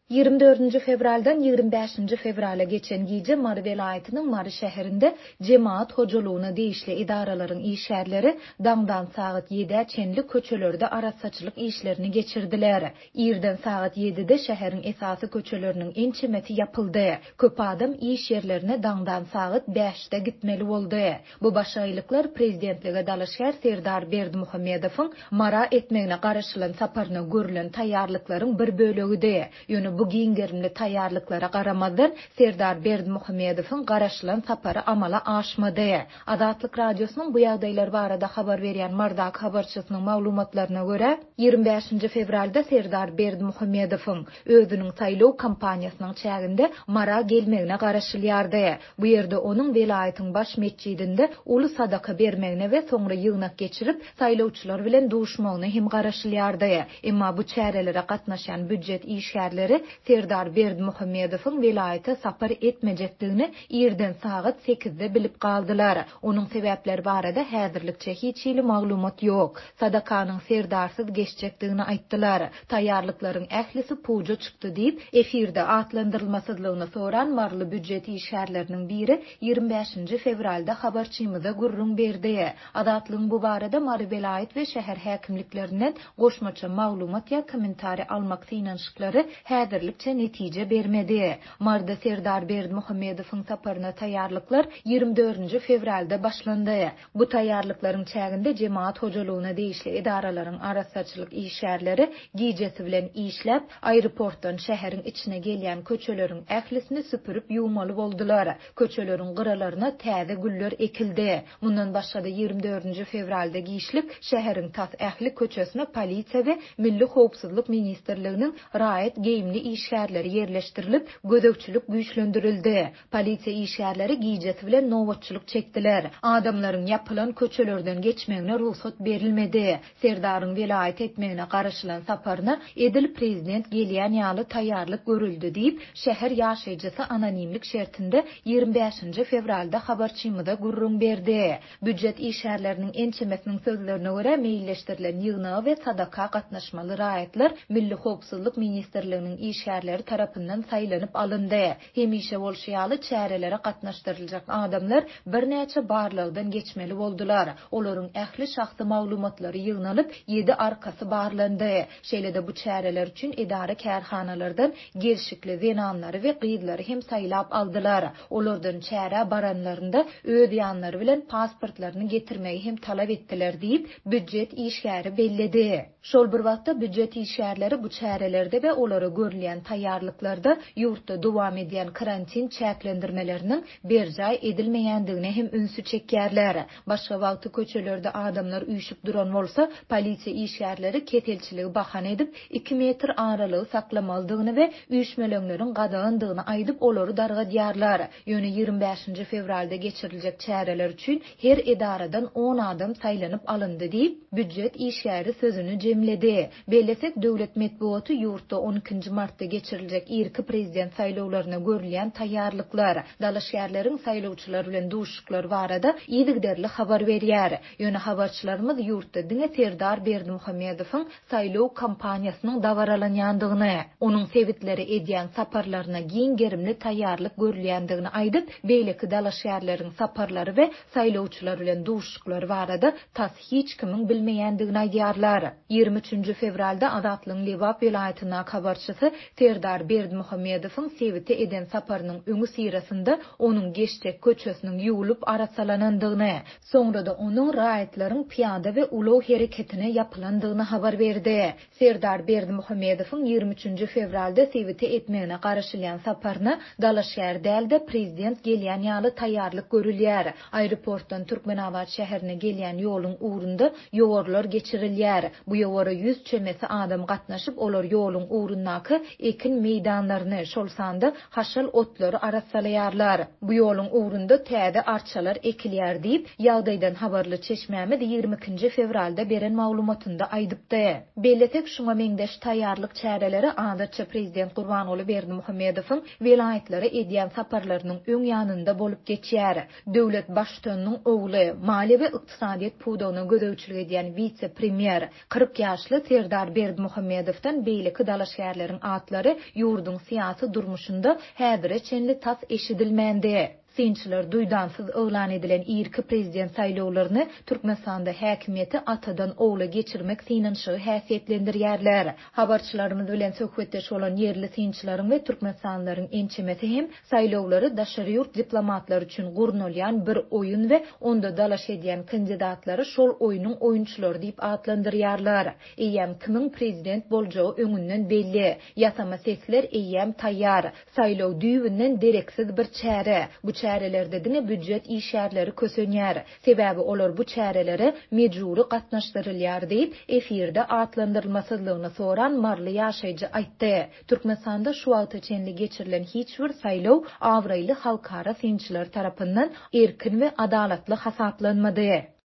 Ýigrimi dördünji fewraldan ýigrimi bäşinji fewrala geçen gije Mary welaýatynyň Mary şäherinde jemagat hojalygyna degişli edaralaryň işgärleri daňdan sagat ýedä çenli köçelerde arassaçylyk işlerini geçirdiler. Irden sagat ýedide şäheriň esasy köçeleriniň ençemesi ýapyldy. Köp adam iş ýerlerine daňdan sagat bäşde gitmeli boldy. Bu başagaýlyklar prezidentlige dalaşgär Serdar Berdimuhamedowyň Mara etmegine garaşylan saparyna görülen taýýarlyklaryň bir bölegidi. Ýöne bu giň gerimli taýýarlyklara garamazdan, Serdar Berdimuhamedowyň garaşylan sapary amala aşmady. Azatlyk Radiosynyň bu ýagdaýlar barada habar berýän Mardaky habarçysynyň maglumatlaryna görä, ýigrimi bäşinji fewralda Serdar Berdimuhamedowyň özüniň saýlaw kampaniýasynyň çäginde Mara gelmegine garaşylýardy. Bu ýerde onuň welaýatyň baş metjidinde uly sadaka bermegine we soňra ýygnak geçirip, saýlawçylar bilen duşmagyna hem garaşylýardy. Emma bu çärelere gatnaşýan býujet işgärleri Serdar Berdimuhamedowyň welaýata sapar etmejekdigini irden sagat sekizde bilip galdylar. Onuň sebäpleri barada häzirlikçe hiç hili maglumat ýok. Sadakanyň Serdarsyz geçjekdigini aýtdylar. Taýýarlyklaryň ählisi puja çykdy diýip, efirde atlandyrylmasyzlygyny soran maryly býujet işgärleriniň biri ýigrimi bäşinji fewralda habarçymyza gürrüň berdi. Azatlygyň bu barada Mary welaýat we şäher häkimliklerinden goşmaça maglumat ýa kommentariý almak synanyşyklary häzirlikçe netije bermedi. Maryda Serdar Berdimuhamedowyň saparyna taýýarlyklar ýigrimi dördünji fewralda başlandy. Bu taýýarlyklaryň çäginde jemagat hojalygyna degişli edaralaryň arassaçylyk işgärleri gijesi bilen işläp, aeroportdan şäheriň içine gelýän köçeleriň ählisini süpürip ýuwmaly boldular. Köçeleriň gyralaryna täze güller ekildi. Mundan başga-da ýigrimi dördünji fewralda giçlik şäheriň tas ähli köçesine polisiýa we Milli howpsuzlyk ministrliginiň raýat geýimli işgärleri ýerleşdirilip, gözegçilik güýçlendirildi. Polisiýa işgärleri gijesi bilen nobatçylyk çekdiler. Adamlaryň ýapylan köçelerden geçmegine rugsat berilmedi. Serdaryň welaýata etmegine garaşylan saparyna edil prezident gelýän ýaly taýýarlyk görüldi diýip, şäher ýaşaýjysy anonimlik şertinde ýigrimi bäşinji fewralda habarçymyza gürrüň berdi. Býujet işgärleriniň ençemesiniň sözlerine görä, meýilleşdirilen ýygnaga we sadaka gatnaşmaly raýatlar Milli howpsuzlyk ministrliginiň işgärleri tarapyndan saýlanyp alyndy. Hemişe bolşy ýaly, çärelere gatnaşdyryljak adamlar birnäçe barlagdan geçmeli boldular. Olaryň ähli şahsy maglumatlary ýygnalyp, ýedi arkasy barlandy. Şeýle-de bu çäreler üçin edara-kärhanalardan gelşikli zenanlary we gyzlary hem saýlap aldylar. Olardan çärä baranlarynda öz ýanlary bilen pasportlaryny getirmegi hem talap etdiler diýip, býujet işgäri belledi. Şol bir wagtda, býujet işgärleri bu çärelerde we olara görülýän taýýarlyklarda ýurtda dowam edýän karantin çäklendirmeleriniň berjaý edilmeýändigine hem ünsi çekýärler. Başga wagty köçelerde adamlar üýşüp duran bolsa, polisiýa işgärleri keselçiligi bahana edip, iki metr aralygy saklamalydygyny we üýşmeleňleriň gadagandygyny aýdyp, olary dargadýarlar. Ýöne ýigrimi bäşinji fewralda geçiriljek çäreler üçin her edaradan on adam saýlanyp alyndy diýip, býujet işgäri sözüni jemledi. Bellesek, döwlet metbugaty ýurtda on ikinji martda geçiriljek irki prezident saýlawlaryna görülýän taýýarlyklar, dalaşgärleriň saýlawçylar bilen duşuşyklary barada yzygiderli habar berýär. Ýöne habarçylarymyz ýurtda diňe Serdar Berdimuhamedowyň saýlaw kampaniýasynyň dabaralanýandygyny, onuň sebitlere edýän saparlaryna giň gerimli taýýarlyk görülýändigini aýdyp, beýleki dalaşgärleriň saparlary we saýlawçylar bilen duşuşyklary barada tas hiç kimiň bilmeýändigini aýdýarlar. Ýigrimi üçünji fewralda Azatlygyň Lebap welaýatyndaky habarçysy Serdar Berdimuhamedowyň sebite eden saparynyň öňüsyrasynda onuň geçjek köçesiniň ýuwlup arassalanandygyny, Soňra-da onuň raýatlaryň pyýada we ulag hereketine ýapylandygyny habar berdi. Serdar Berdimuhamedowyň ýigrimi üçünji fewralda sebite etmegine garaşylýan saparyna dalaşgär däl-de, prezident gelýän ýaly taýýarlyk görülýär. Aeroportdan Türkmenabat şäherine gelýän ýoluň ugrunda ýowarlar geçirilýär. Bu ýowara ýüz çemesi adam gatnaşyp, olar ýoluň ugrundaky ekin meýdanlaryny, şol sanda haşal otlary arassalaýarlar. Bu ýoluň ugrunda täze arçalar ekilýär diýip, ýagdaýdan habarly çeşmämiz ýigrimi ikinji fewralda beren maglumatynda aýdypdy. Bellesek, şuňa meňzeş taýýarlyk çäreleri adatça prezident Gurbanguly Berdimuhamedowyň welaýatlara edýän saparlarynyň öň ýanynda bolup geçýär. Döwlet Baştutanynyň ogly, maliýe we ykdysadyýet pudagyna gözegçilik edýän wise-premýer, 40 ýaşly Serdar Berdimuhamedowdan beýleki dalaşgärleriň. atlary ýurduň syýasy durmuşynda häzire çenli tas eşidilmändi. Synçylar duýdansyz yglan edilen irki prezident saýlawlaryny Türkmenistanda häkimiýeti atadan ogla geçirmek synanyşygy häsiýetlendirýärler. Habarçylarymyz bilen söhbetdeş bolan ýerli synçylaryň we türkmenistanlylaryň ençemesi hem saýlawlary daşary ýurt diplomatlary üçin gurnalýan bir oýun we onda dalaş edýän kandidatlary şol oýnuň oýunçylary diýip atlandyrýarlar. Eýýäm kimiň prezident boljagy öňünden belli. Ýasama sesler eýýäm taýýar. Saýlaw düýbünden dereksiz bir çäre. Bu çärelerde diňe býujet işgärleri kösenýär. Sebäbi olar bu çärelere mejbury gatnaşdyrylýar diýip, efirde atlandyrylmasyzlygyny soran maryly ýaşaýjy aýtdy. Türkmenistanda şu wagta çenli geçirilen hiç bir saýlaw abraýly halkara synçylar tarapyndan erkin we adalatly hasaplanmady.